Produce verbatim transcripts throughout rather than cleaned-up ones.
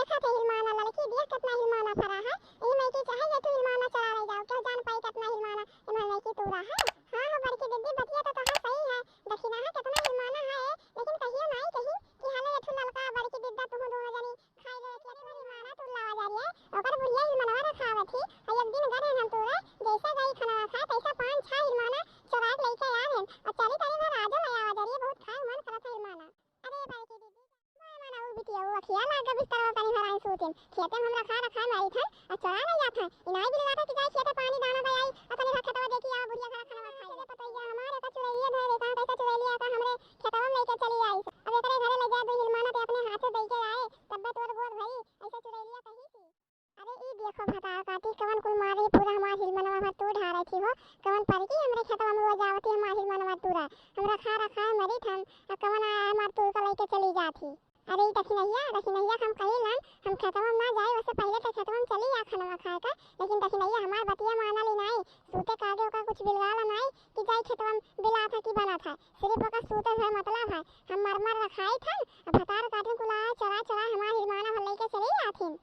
देखत है हिलमाना ललकी, देख केतना हिलमाना फरा है। एही में कि चाहे जे तू हिलमाना चोरा ले जाओ, केहू जान पाई केतना हिलमाना एमन लइके तूरा है। हाँ हो बड़की दीदी, बतिया तो तोहार सही है। दखिनहा केतना हिलमाना है, लेकिन कहियो नाई कही कि हाले एठू ललका बड़की दीदा तुहू दोनों जनी खाई ले। केतना हिलमाना तू लावा जा रही है, ओकर बुढ़िया हिलमनवा रखावत ही। और एक दिन गए हम तूरे, जैसे गई खाना खाए, तैसा पाँच छह हिलमाना चोरा के लेके आ गए। और चली तनी भर आजो ले आवा जा रही है, बहुत खाए मन करत है हिलमाना। अरे बड़की दीदी, बाय माना उ बिटिया, उ अखिया लाग बिस्तरवा तनी भर आई सूतिन। खेते में हमरा खा रखा मारी थन, आ चोरा ले जात है। इनाई बिलवा था कि जाई खेते पानी दाना दे आई, आ तनी भर खेतवा देखी आवा बुढ़िया घर खाना खाई। रे पतैया हमारे का चुड़ैलिया धरे रे, कहाँ कैसा चुड़ैलिया का हमरे खेतवा में लेके चली आई। अब एकरे घरे ले जा दो हिलमाना ते अपने हाथे दे के आए, तब्बे तोर गोद भरी, ऐसा चुड़ैलिया कही थी। अरे ई देखो भतार काटी कवन कुल मारे पूरा हमार हिलमनवा भर तू ढारे थी हो। कवन परकी हमरे खेतवा में रोज आवती हमार हिलमनवा तूरा। हमरा खा रखा है मरी थन, आ कवन आया हमार तूर का लेके चली जात ही। अरे ई दखिनहिया, दखिनहिया हम कही लन, हम खेतवा में ना जाई, वैसे पहले तो खेतवा में चली आ खनवा खाए का, लेकिन दखिनहिया हमार बतिया माना ली नाई, सूते का आगे ओका कुछ बिलगाला नाई कि जाई खेतवा में बिलात है कि बनत है, सिर्फ ओका सूते से मतलब है। हम मर मर रखाई थन, अब भतार काटिन कुल आए चोरा चोरा हमार हिलमाना भर लेके चली जाथिन।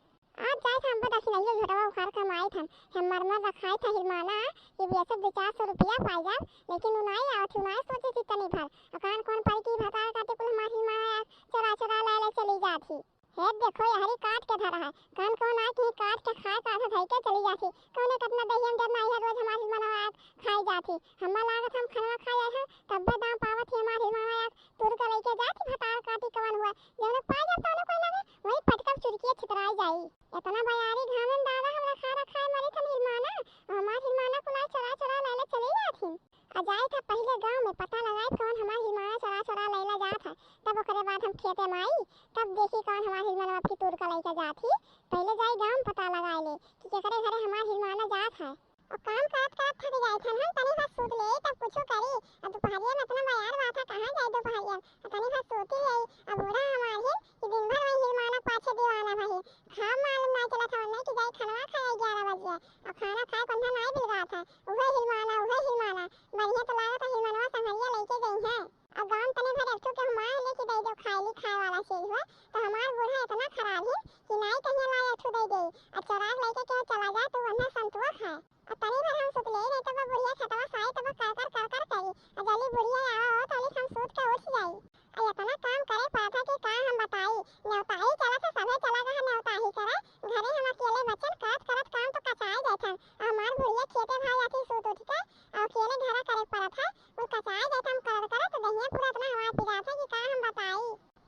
आज जाए था हमको दखिनहिया झोटवा उखाड़ के माई थन। हम मर मर रखाई था हिलमाना, ये बेचब दो चार सौ रुपया पाई जाब, लेकिन उनाई आवत ही, उनाई सोचे थी तनी भर। और कान कौन पाई की भतार काटे कुल हमार हिलमाना चोरा चोरा ले ले चली जात ही। हे देखो यहरी काट के धरा है, कान कौन आए कि काट के खाए का आधा धई के चली जात ही। कौने कितना दहियम जब ना यह रोज हमार हिलमाना आए खाई जात ही। हम्मा लागत हम खनवा खाए आए हैं, तब्बे दाम पावत ही हमार हिलमाना आए तुर के लेके जात ही भतार काटी कवन हुआ। जौने पाए जाब तौने कोई लगे, वही पटकब चुरकिए छितराई जाई। इतना बयारी घामे में दादा हमरा खा रखा है मरी थन हिलमाना, और हमार हिलमाना कुलाए चोरा चोरा लैला चले जात ही। आ जाए था पहले गाँव में पता लगाए कौन हमार हिलमाना चोरा चोरा लैला जात है, तब ओकरे बाद हम खेते में आई, तब देखी कौन हमार हिलमाना अब की तूर का लेके जात ही। पहले जाई गाँव में पता लगाए ले कि केकरे घरे हमार हिलमाना जात है। और काम करत करत थक जाए थन हम, तनी भर सूत ले तब कुछ करी। अब दोपहरिया में इतना बयार बात है, कहाँ जाए दोपहरिया में? तनी भर सूती ले। अब बूढ़ा हमार ही कि दिन भर वही हिलमाना पाछे दीवाना भई। हम मालूम ना चलत हवन नहीं कि जाई खाना खाए ग्यारह बजे। और खाना खाए को अंधा नाई बिलगात है। उहे हिलमाना, उहे हिलमाना। बढ़िया तो लागत है हिलमानवा संघरिया लेके गई है। और गाँव तने भर एक ठो के हम आए लेके दे दो खाए ली खाए वाला चीज हुआ। तो हमार बूढ़ा इतना खराब ही कि नाई कहीं ला एक ठो दे दे। और चोराक लेके केहू चला जाए तो वरना संतोष है। आ तनी भर हम सुतले रहे तब बुढ़िया खेतवा से आई तब कर कर कर कर करी। आ जल्दी बुढ़िया आवा हो तनी हम सूत के उठ जाई। आ इतना काम करे पड़त है कि का हम बताई। नेवताही चला से सभे चला गए नेवताही करे। घरे हम अकेले बचन करत करत काम तो कचाए जात हन। आ हमार बुढ़िया खेते भाई आती सूत उठ के आ अकेले घरा करे पड़त है। कुल कचाए जात हम करत करत दहिया पूरा इतना हमार पिरात है कि का हम बताई।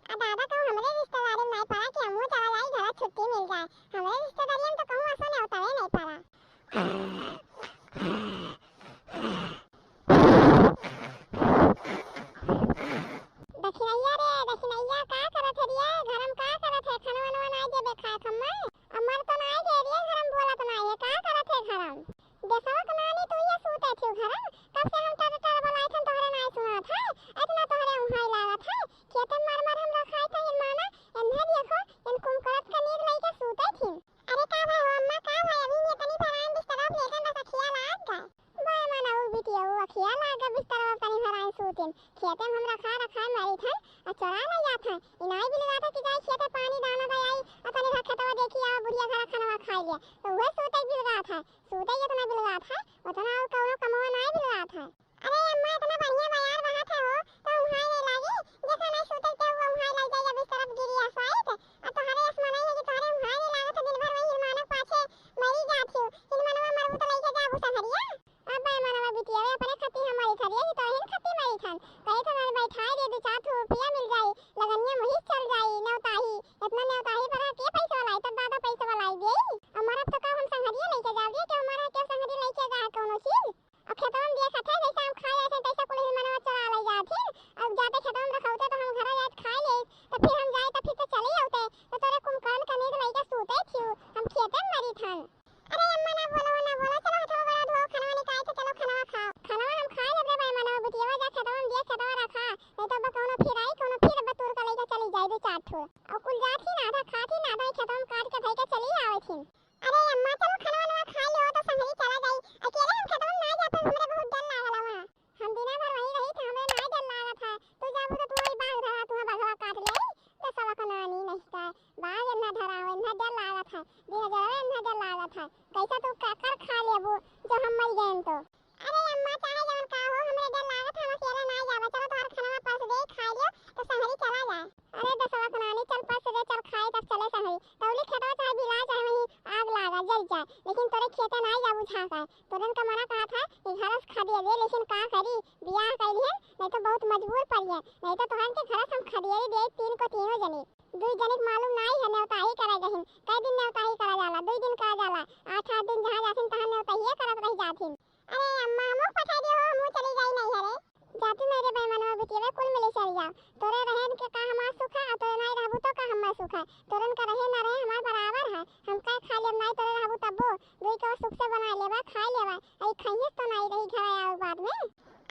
आ दादा कहूँ हमरे रिश्तेदारी में नाई पड़ा कि हमहू चला जाई, घरा छुट्टी मिल जाए। हमरे रिश्तेदारी में तो कहूँ असो नेवतावे नाई पड़ा। दखिनैया रे, दखिनैया, का करत है रे? घरम का करत है? खाना वाना नाई देबे खाए खम्मा? अम्मर तो नाई दे रे, घरम बोलत नाई है, का करत है घरम? देसवा के नानी तू ये सूते थी घरम, कब से हम टर टर बोलाई थन तोहरे नाई सुनात है, इतना तोहरे उहाई लागत है, खेते मर मर हम रखाई था हिलमाना, एन्हे देखो, इन कुमकरत के नींद लइके सूते थी। अरे का भाई हो अम्मा, का भाई अभी ये तनी भराइन बिस्तरवा पे लेटन बस अखिया लाग गए। बाय माना उ बिटिया उ अखिया लाग गए बिस्तरवा पे तनी भराइन सूतिन। खेते में हम रखा रखा मारी थन, आ चोरा ले जात है। इनाई बिलगात है कि जाई खेते पानी दाना दे आई, आ तनी भर खेतवा देखी आवा बुढ़िया घरा खानवा खाई लिया। तो उहे सूते बिलगात है, सूते इतना बिलगात है, उतना और कौनो कमवा नाई बिलगात है। अरे अम्मा, इतना बढ़िया बयार बहत है हो, तो उहाई नहीं लागी? देखा नहीं सूते के वो उहाई लग जाई, जब इस तरफ गिरी आसवाई तो। अब तोहरे आसमान है कि तोहरे उहाई नहीं लागत है, दिन भर वही हिलमाना पाछे मरी जात हो। हिलमानवा मरबू तो लेके जाबू संघरिया। अब बाय मनवा बिटिया रे, अपने खती हम मरी थरिया कि तोहरे खती मरी थन। कहे तो हमारे बैठाए दे, दो चार ठो रुपया मिल जाई, लगनिया मुहित चल जाई, नेवताही, इतना नेवताही पर के पैसा वाला आई, तब दादा पैसा वाला आई देई। अब मरब तो का हम संघरिया लेके जाओ, ये क्यों मरा, क्यों संघरिया लेके जा कौनो चीज? अब खेतवा में देखत है, जैसे हम खाए, ऐसे तैसे कुल हिलमानवा चल इन्हा डर लागत है, दू हजार इन्हा डर लागत है। कैसा तू काकर खा लेबू जब हम मर गए तो? अरे अम्मा, चाहे जवन का हो, हमरे डर लागत है, हम अकेले ना जाबे। चलो तोहर खाना परस दे, खा लियो, तो संहरी चला जाए। अरे दसवा के नानी, चल परस दे, चल खाए, तब चले संहरी। तौली खेतवा चाहे बिला, चाहे वहीं आग लागा, जल जाए, लेकिन तोरे खेते ना जाबू झांका। तोरन का मना कहा था कि घर से खदेड़ दे, लेकिन का करी, बियाह कइली है, नहीं तो बहुत मजबूर पड़ी है, नहीं तो तोहन के घर से हम खदेड़ी दे तीन को तीनों जनी। दुई जनी के मालूम नाई है, नेवताही करे गहिन। कई दिन नेवताही करा जाला, दुई दिन करा जाला, आठ आठ दिन जहाँ जाथिन तहाँ नेवताहिए करत रह जाथिन। अरे अम्मा, हमहू पठाई दे हो, हमहू चली जाई नहीं हरे। जाती नहीं रे बेमनवा बिटिया, कुल मिले चल जाओ। तोरे रहन के का हमार सुख है, और तोरे नाई रहबू तो का हमार सुख है? तोरन का रहे ना रहे हमार बराबर है। हम का खा लेब नाई तोरे रहबू तब्बो, दुई को सुख से बना लेबा, खा लेबा। आई खइहेस तो नाई रही घर आया बाद में।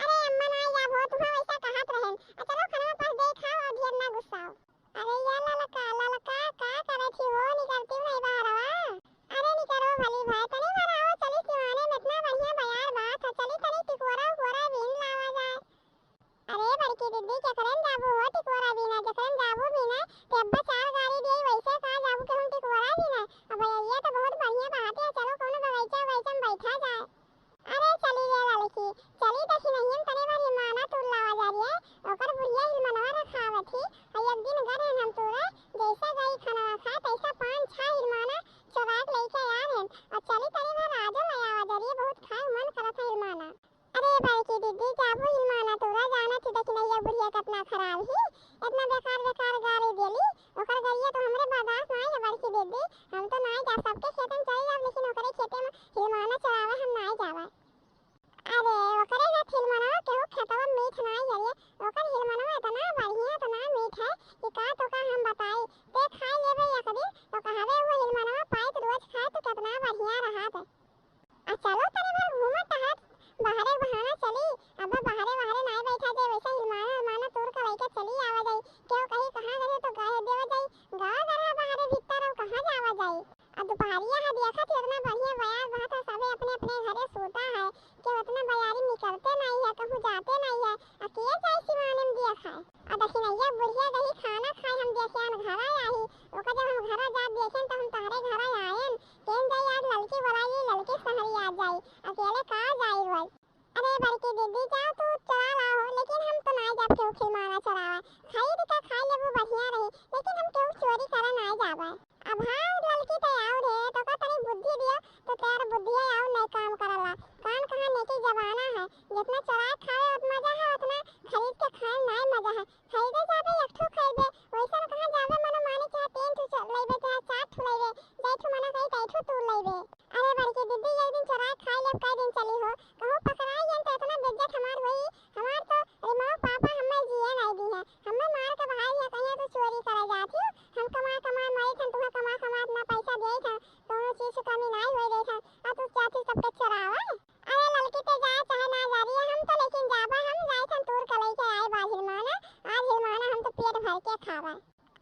अरे अम्मा नाई जाब हो, तुहाँ वैसा कहत रहन। आ चलो खाना पास दे खाओ और ढेर ना गुस्साओ। अरे या ललका, ललका, का करे थी हो, निकलती नहीं बाहरवा? अरे निकरो भली भाई, तनी बार आओ, चली सिवाने में इतना बढ़िया बयार बात है, चली तनी टिकोरा उकोरा बीन लावा जाए। अरे बड़की दीदी, केकरेन जाबू हो टिकोरा बीना, जेकरेन जाबू बीना, ते अब्बा चार गारी दिए, वैसे का जाबू के हम टिकोरा बीना। अब ये तो बहुत बढ़िया बात है, चलो कोनो बगीचा उगीचा में बैठा जाए। अरे चली रे ललकी, चली देखी नहीं हम तने बार हिलमाना तूर लावा जा रही है, ओकर बुढ़िया हिलमनवा रखावत ही, और एक दिन गए हम तूरे, जैसा गई खाना खाए, तैसा पाँच छह हिलमाना चोरा के लेके आ रहे हैं, और चली तनी बार आजो ले आवा जा रही है, बहुत खाए मन करत है हिलमाना। अरे बड़की दीदी, जाबू हिलमाना तूरा, जाना थी देखी नैया बुढ़िया कितना खराब ही, इतना बेकार बेकार गाली देली, ओकर गरिया तो हमरे बर्दाश्त नाई है बड़की दीदी, हम तो नाई जाब, सबके खेते में चली जाब, लेकिन ओकरे खेते में हिलमाना चरावे हम नाई जाबे। अरे ओकरे ना हिलमनवा केहू खेतवा में मीठ नाई है रे, ओकर हिलमनवा इतना बढ़िया, इतना मीठ है कि का तो का हम बताई, ते खाई लेबे एक दिन तो कहबे वो हिलमनवा पाइत रोज खाए तो कितना बढ़िया रहत। आ चलो तनी भर घूमत टहरत बाहरे बहाना चली। अब बाहरे बाहरे नाय बैठा जाए, वैसे हिलमाना हिलमाना तूर के लइके चली आवा जाई। केहू कही कहाँ गए तो गाय देवे जाई, गाँव घर है बाहरे भीतर, अब कहाँ जावा जाई। आ दुपहरिया है देखत ही उतना बढ़िया बयार बहत है, सबे अपने अपने घरे सोता है, केहू उतना बयारी निकलते नहीं है, कहूँ जाते नहीं है, आ के जाए सिवाने में देख है। आ दखिनैया बुढ़िया गही खाना खाए हम देखे आन घरा आही, ओका जब हम घरा जात देखेन त हम तहरे घरा आएन, केन जाई आज ललकी बोलाई ली, ललकी सहरी आ जाई, अकेले का जाई रोज। अरे बड़की दीदी जाओ तू चला लाओ, लेकिन हम तो ना जाब केहू खिलमाना चरावा, खरीद के खा लेबू बढ़िया रही, लेकिन हम केहू चोरी करे ना जाबे। अब हाँ ललकी ते आउर है, तो का तनी बुद्धि दियो, तो तेर बुद्धिया आउर नहीं काम करला। कान कहाँ नेकी जमाना है, जितना चोराए खावे उतना मजा है, उतना खरीद के खाए में नाय मजा है। खरीदे जाबे एक ठो खरीदे, वैसन कहाँ जाबे मनमानी, चाहे तीन ठो च-, लेबे, चाहे चार ठो लेबे, जै ठो मना कही तै ठो तू लेबे। अरे बड़की दीदी, एक दिन चोराए खाए लेब, कई दिन चली हो, कहूँ पकड़ाई गन तो इतना बेइज्जत हमार होई, हमार तो अरे माँ पापा हमें जिए नहीं दी है, हमें मार के बाहर दिया, कहीं तू चोरी करे जाती हो, हम कमा कमा मरे थन, तुम्हें कमा कमा इतना पैसा दे थन, कौनो चीज की कमी नहीं होए दे थन, आ तू जाती सबके चोरावे। अरे ललकी ते जाए चाहे ना जा रही है, हम तो लेकिन जाबा, हम जाए थन तूर के लेके आए बा हिलमाना, आज हिलमाना हम तो पेट भर के खाबा।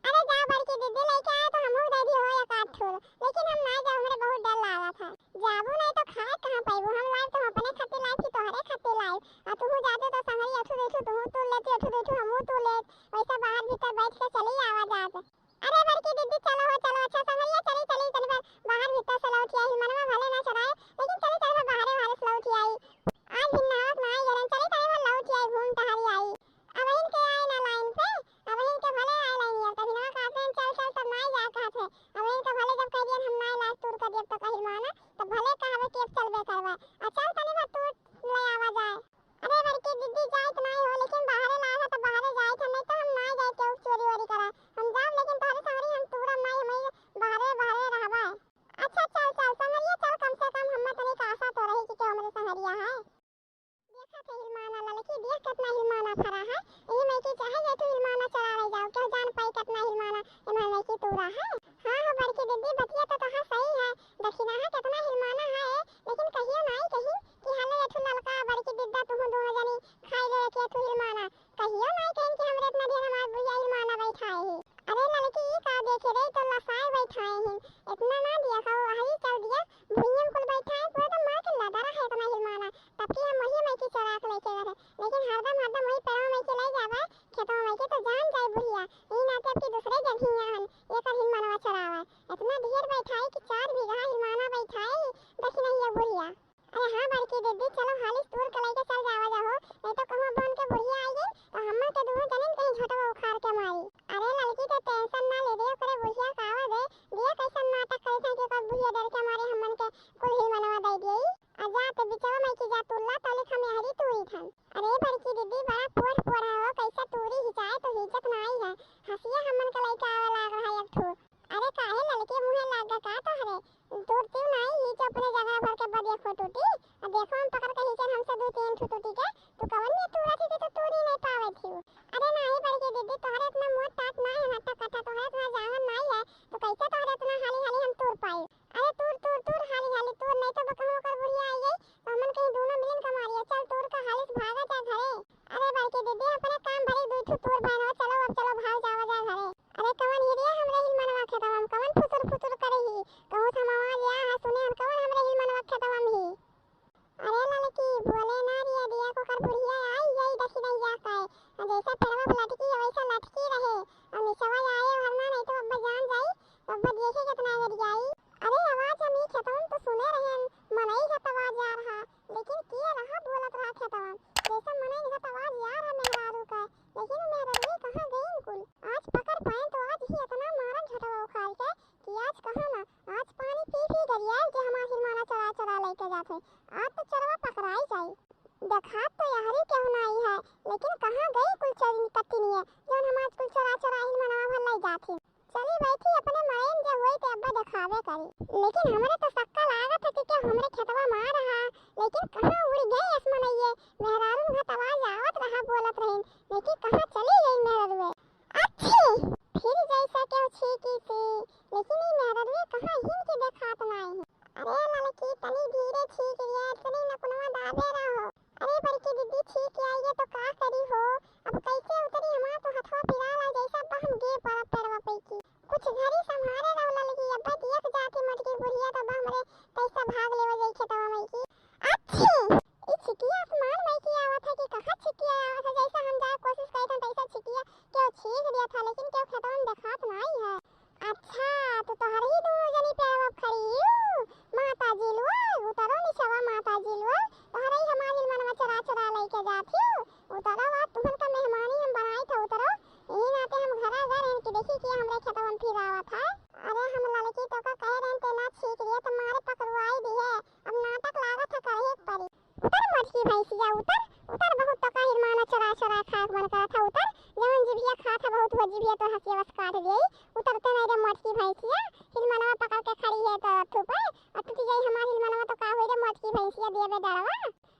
अरे जाओ बड़की दीदी लेके आए तो हमहू दे दी हो एक आध ठूर, लेकिन हम ना जाओ, हमरे बहुत डर लागत है। जाबू नहीं तो खाए कहाँ पाइबू, हम लाइब तो हम अपने खातिर लाइब कि तोहरे खातिर लाइब, आ तुहू जाते तो संगरी एठू देठू तुहू तूर लेती, एठू देठू हमहू तूर लेत, वैसे बाहर भीतर बैठ के चली आवा जात। अरे बड़की दीदी, चलो हो, चलो, अच्छा संगरिया, चली, चली, तनी बार बाहर भीतर से लौट आई, मनवा भले ना चुराए, लेकिन चली, चली, बाहरे, बाहरे से लौट आई। आज भी नहावत ना आई गलन, चली, तनी बार लौट आई, घूम टहरी आई। अब इनके आए ना लाइन पे, अब इनके भले आए लाइन यार, तभी नवा कहते हैं, चल, चल, तब ना जा कहते हैं। अब इनके भले जब कह दिया, हम ना लाज तूर कर दिया, तो कही माना, तब भले कहवे कि अब चलबे करवा। आ चल, तनी बार तू ले आवा जाए। अरे बड़की दीदी, जाइत नाई हो, लेकिन बाहरे लाग है तो बाहरे जाइत है, नहीं तो हम नाई जाइत केहू चोरी वोरी करा। हम जाब, लेकिन तोहरे संगरी हम तूरब नाई, हम बाहरे, बाहरे रहबा। अच्छा चल, चल संगरिया चल, कम से कम हमें तनी का आशा तो रही कि केहू हमरे संगरिया है। देखा थे हिलमाना ललकी, देख कितना हिलमाना फरा है। यही में की चाहे ये तू हिलमाना चला रह जाओ, केहू जान पाई कितना हिलमाना एमन में की तूरा है। हाँ हो बड़की दीदी, बतिया तो तोहार सही है, दखिना है कितना हिलमाना है, लेकिन कहियो नाई कही कि हले एठू ललका बड़की दीदा तुहू दोनों जनी खाई ले रखिए तू हिलमाना। कहियो नाई कहिन कि हमरे इतना ढेर हमार बुढ़िया हिलमाना बैठाए ही। अरे ललकी, ई का देखे रे, तो लसाए बैठाए ही। इतना ना दिया खाओ, हरी चल दिया, भुइयां कुल बैठाए, पूरा तो मार के लदरा है इतना हिलमाना। तब की हम वही में की चोरा के लेके गए, लेकिन हरदम, हरदम वही पेड़वा में के ले जावे, खेतवा में के, तो जान जाए बुढ़िया। यही नाते अब की दूसरे जगह हन, एकर हिलमानवा चोरावे। ढेर बैठाई कि चार बीघा हिलमाना बैठाई, दखिनहिया बुढ़िया। अरे हाँ बड़की दीदी, चलो हाली से तूर के लइके चल जावा जाहो, नहीं तो कहूँ बन के बुढ़िया आई गई तो हमन के दोनों जने कहीं झोटवा उखाड़ के मारी। अरे ललकी तो tension ना ले दे, ओकरे बुढ़िया का आवा दे, दिया कैसन नाटक करे थे कि ओकर बुढ़िया डर के मारे हमन के कुल हिलमनवा दे दिए। आ जा तो बिचवा में की जा तुल्ला तलिक हम यहरी तूरी थन। अरे बड़की दीदी बड़ा पोढ़ पोढ़ा हो, कैसे तूरी हिचाए तो हिचत ना आई है। हंसिया हमन के लइके आवे लाग रहा एक ठो। अरे काहे ललके मुँहे लाग गा का तोहरे? तूरतिउ नाई, हिच अपने जगह भर के बदिया खो टूटी। आ देखो हम पकड़ के हिचन हमसे दू तीन ठो टूटी के, तू कवन में तूरा थी तो तूरी नहीं पावे थी। अरे नाही बड़की दीदी, तोहरे इतना मोट टाट ना है, हट्टा कट्टा, तोहरे इतना जांगन नाई है, तो कैसे तोहरे इतना हाली हाली हम तूर पाई? अरे तूर, तूर, तूर, हाली हाली तूर, नहीं तो बकहू ओकर बुढ़िया आई गई, तो हमन कहीं दोनों मिलन का मारिया। चल तूर का हाली से भागा जा घरे। अरे बड़की दीदी, अपने काम भरी दुई ठो तूर बहन हो, चलो अब चलो भाग जावा जा घरे। अरे कवन हिरिया हमरे हिलमनवा खेतवा में, कवन फुसुर फुसुर करे ही, कहूँ हम आवाज या है सुने हम कवन हमरे हिलमनवा खेतवा में ही। अरे ललकी, बोले ना रे, दिया को कर बुढ़िया आई गई दखिनहिया का, जैसे पेड़वा पे लटकी है वैसे लटकी रहे, और निचवा आए भरना नहीं तो अब्बा जान जाई, तो अब्बा देखे कितना गरियाई। अरे आवाज हम ई खेतवन तो सुने रहन, मनई का तवा जा रहा, लेकिन के रहा बोलत रहा खेतवन, जैसे मनई का तवा जा रहा मेहरारू का, लेकिन मेहरारू कहाँ गई कुल? आज पकड़ पाए तो आज ही इतना मारन झटवा उखाड़ के कि आज कहाँ ना, आज पानी पी पी गरियाल के हमार हिरमाना चरा चरा लेके जात है। आज तो चरवा पकड़ाई जाई। देखात तो यहरी केहू नाई है, लेकिन कहाँ गई कुल चरी कत्तिनिया, जौन हमार कुल चरा चरा हिरमानवा भर लई जात है। चली बैठी अपने मरेन जे होई ते अब्बा देखावे करी। लेकिन हमरे तो सक्का लागत है कि केहू हमरे खेतवा में आ रहा, लेकिन कहाँ उड़ गए असमनइये। मेहरारू घटवा आवत रहा बोलत रहीन, लेकिन कहाँ चली गई मेहरारू? अच्छी! फिर जैसा केहू छींकी सी, लेकिन ई मेहररुए कहाँ हिन के देखात नाई है। अरे ललकी, तनी धीरे छींक रिया, तनी नकुनवा दाबे रहो। अरे बड़की दीदी, छींक आइए तो का करी हो? अब कैसे उतरी? हमार तो हथवा पिराला जैसा बा हम गिर पड़ब पेड़वा पैकी। कुछ घरी संभारे रहो ललकी, अब्बे दियक जाती मोटकी बुढ़िया तो बा हमरे कैसा भाग लेवे जाई खेतवा में की। अच्छी! ई छिकिया आसमान में की आवत है कि कहाँ छिकिया आवत है? जैसा हम जाए कोशिश करी थन तैसा छिकिया केहू छींक दिया था, लेकिन केहू खेतवा में देखात नाई है। अच्छा, तो तोहरे ही दोनों जनी पे अब खड़ी हूँ। माता जी लोग, उतरो निचवा माता जी लोग, तोहरे ही हमार हिलमनवा चरा चरा लेके जात हूँ। उतरो, आज तुहन का मेहमानी हम बनाई था, उतरो। यही नाते हम घरा गए रहन कि देखी कि हमरे खेतवा में फिर आवत है। अरे हम ललकी तो का कहे रहन ते ना छींक लिए तो मारे पकड़वाई दी है। अब नाटक लागत है, कहे के परी। उतर मोटकी भैंसिया, उतर, उतर, बहुत तोका हिरमाना चोरा चोरा खाए के मन करत है, उतर, जवन जिभिया खात है बहुत, वो जिभिया तो हंसिया बस काट देई। उतरते नहीं रे मोटकी भैंसिया, हिरमानवा पकड़ के खड़ी है तो अथू पे, और टूट जाई हमार हिरमानवा तो का होई रे मोटकी भैंसिया, देबे डरवा।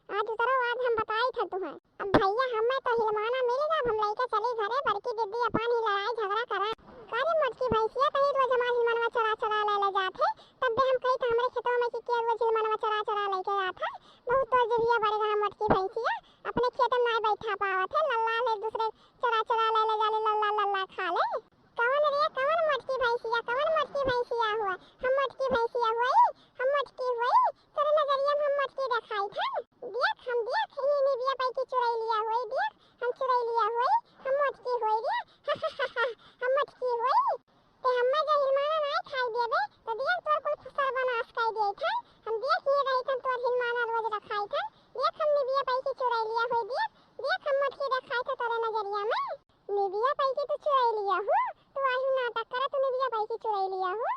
आज उतरो, आज हम बताई था तुहें। अब भैया हमें तो हिरमाना मिल गया, अब हम लेके चली घरे, बड़की दीदी अपन ही लड़ाई झगड़ा करा। का रे मोटकी भैंसिया, कहीं रोज हमार हिरमानवा चोरा चोरा ले ले जात है, तब भी हम कही था हमरे खेतवा में कि के रोज हिरमानवा चोरा चोरा लेके जात है। बहुत तोर जिभिया बड़े रहा मोटकी भैंसिया, अपने खेत में नाय बैठा पावत है, लल्ला ले दूसरे चोरा चोरा ले ले जाले, लल्ला लल्ला खा ले। कवन रे, कवन मोटकी भैंसिया, कवन मोटकी भैंसिया हुआ? हम मोटकी भैंसिया हुई, हम मोटकी हुई, तोरे नजरिया में हम मोटकी देखाई थन। देख, हम देख, ही निबिया पैकी चुरैलिया हुई, देख, हम चुरैलिया हुई, हम मोटकी हुई रे, हम मोटकी हुई। ते हम्मे जो हिलमाना नाय खाई देबे, तो देख तोर कुल सर्वनाश कर दिए थन। हम देख लिए रही थन तोर हिलमाना रोज रखाई थन। देख हम निबिया पैकी चुरैलिया हुई, देख, देख हम मोटकी रखाई थे तोरे नजरिया में। निबिया पैकी तू चुरैलिया हो, तू आही नाटक करा, तू निबिया पैकी चुरैलिया हो।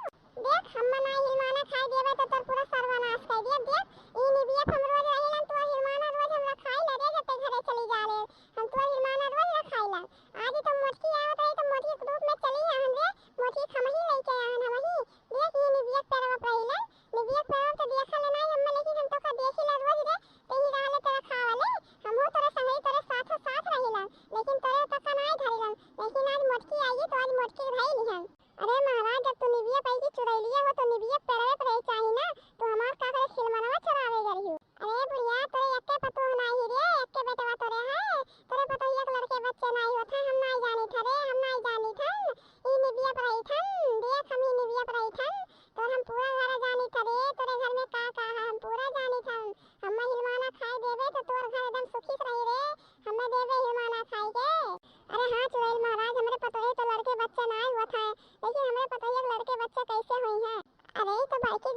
देख हम्मे नाय हिलमाना खाई देबे तो तोर पूरा सर्वनाश कर दिए। देख ई निबिया हम रोज रहिलन, तोर हिलमाना रोज हम रखाई ले रे, जब ते घरे चली जा ले। हम तोर हिलमाना रोज रखाई ला। आज ही तो मोटकी आवत रही, तो मोटकी के रूप में चली आहन रे, मोटकी के हमही लेके आहन, हमही। देख, ई निबिया के पैरवा पर अइलन, निबिया के पैरवा पे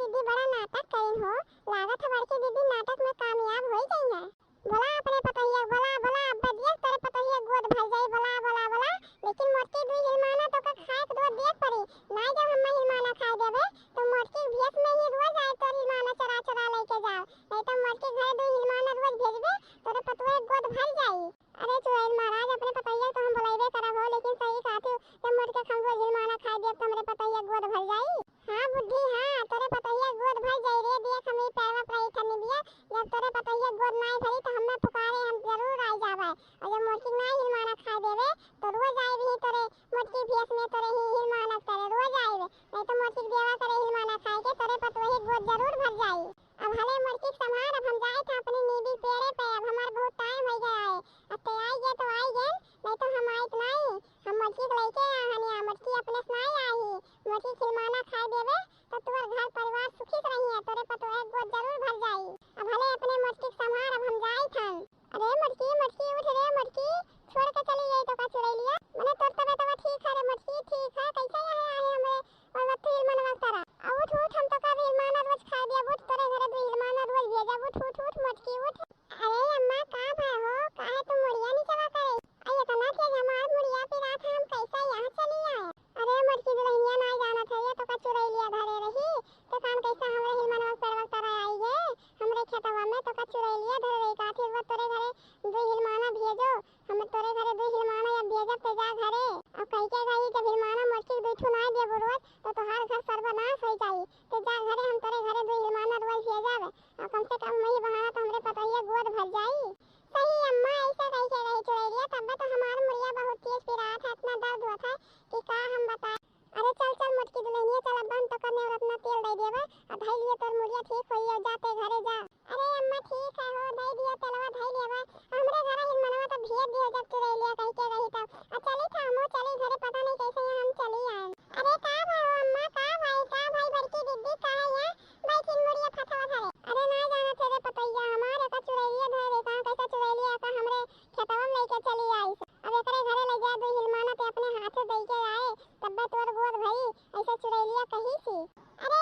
दीदी बड़ा नाटक करिन हो, लागत है बड़की दीदी नाटक में कामयाब होइ गई है। बोला अपने पतोहिया, बोला, बोला, अब्बे दिया तोरे पतोहिया गोद भर जाई, बोला, बोला, बोला। लेकिन मोटकी दुई हिलमाना तोका खाए के दो दिए पड़ी। नाई जब हम्मा हिलमाना खाए देबे, तो मोटकी भेस में ही रोज आए तोर हिलमाना चोरा चोरा लेके जाओ। नहीं तो मोटकी घरे दुई हिलमाना रोज भेजबे, तोरे पतोहिया गोद भर जाई। अरे चुड़ैल महाराज, अपने पतोहिया तो हम बोलाइबे करब हो, लेकिन सही कहत हो, जब मोटकी हम रोज हिलमाना खाए देब, तो हमरे पतोहिया गोद भर जाई। हाँ बुद्धि, हाँ, तोरे पतोहिया गोद भर जाई रे। देख, हम ई पैरवा पर आई थन्नी बिया, जब तोरे पतोहिया गोद नाई भरी, तो हमें पुकारे, हम जरूर आई जाबे। और जब मोटकी नाई हिलमाना खाए देबे, तो रोज आई रही तोरे मोटकी भेस में, तोरे ही हिलमाना करे, रोज आई रे। नहीं तो मोटकी देवा करे हिलमाना खाए के, तोरे पतोहिया गोद जरूर भर जाई। अब हले मोटकी के संभार, अब हम जाए थे अपने नीबी पेड़े पे, अब हमार बहुत टाइम हो गया है। अब ते आई गए तो आई गए, नहीं तो हम आइत नाई। हम मोटकी के लेके आ हनिया, मोटकी अपने से नाई आई, मोटकी खिलमाना खाए देबे, तो तोर घर परिवार सुखी से रही है, तोरे पतोहे गोद जरूर भर जाई। अब हले अपने मोटकी के संभार, अब हम जाई थन। अरे मोटकी, मोटकी उठ रे मोटकी, छोड़ के चली गई तो का चुड़ैलिया? मने तोर तबियतवा ठीक है रे मोटकी? ठीक है, कैसे यहाँ आए हमरे और तू हिलमाना तरह? आ उठ उठ, हम तो का हिलमाना रोज खाए दिया, उठ तोरे घरे दो हिलमाना रोज भेजा, उठ उठ उठ मोटकी उठ। अरे अम्मा, का भा हो? काहे तू मुड़िया नीचवा करे? आ इतना तेज हमार मुड़िया पिरात है, हम कैसे यहाँ चली आए? अरे मोटकी दुल्हनिया, ना जानत है, ये तो का चुड़ैलिया धरे रही, तो कान कैसे हमरे हिलमनवा पेड़वा तरा आई है, हमरे खेतवा में तो का चुड़ैलिया धरे रही, काठी वो तोरे घरे दो हिलमाना भेजो, हम तोरे घरे दो हिलमाना या भेजब ते जा घरे। अब कह के गई, जब हिलमाना मोटकी के दो ठो ना देबो रोज, तो तोहार घर सर्वनाश हो जाई, ते जा घरे, हम तोरे घरे दो हिलमाना रोज भेजब। अब कम से कम वही बहाना तो हमरे पतोहिया गोद भर जाई। सही अम्मा, ऐसे कही के रही चुड़ैलिया, तब तो हमार मुड़िया बहुत तेज पिरात है, इतना दर्द होत है कि का हम बताए। अरे चल चल मोटकी दुल्हनिया चल, अब हम तो कन्या रत्ना तेल दे देबे, आ धई लिए तोर मुड़िया ठीक होई, अब जाते घरे जा। अरे अम्मा ठीक है हो, दे दियो तेलवा धई लेबे, हमरे घर हिलमनवा तो भेज दियो जब चुड़ैलिया कही के रही तब। आ चली था हमो चली घरे, पता नहीं कैसे यहाँ हम चली आए। अरे का भाई हो अम्मा, का भाई, का भाई बड़की दीदी का है यहाँ? बैठी मुड़िया फथवा धरे। अरे ना जाना तेरे पतैया हमारे का चुड़ैलिया धरे, कहाँ कैसा चुड़ैलिया का हमरे खेतवा में लेके चली आई से। अब एकरे घरे ले जा, दो हिलमाना ते अपने हाथे दे के आए, तब्बे तोर गोद भरी, ऐसे चुड़ैलिया कही सी। अरे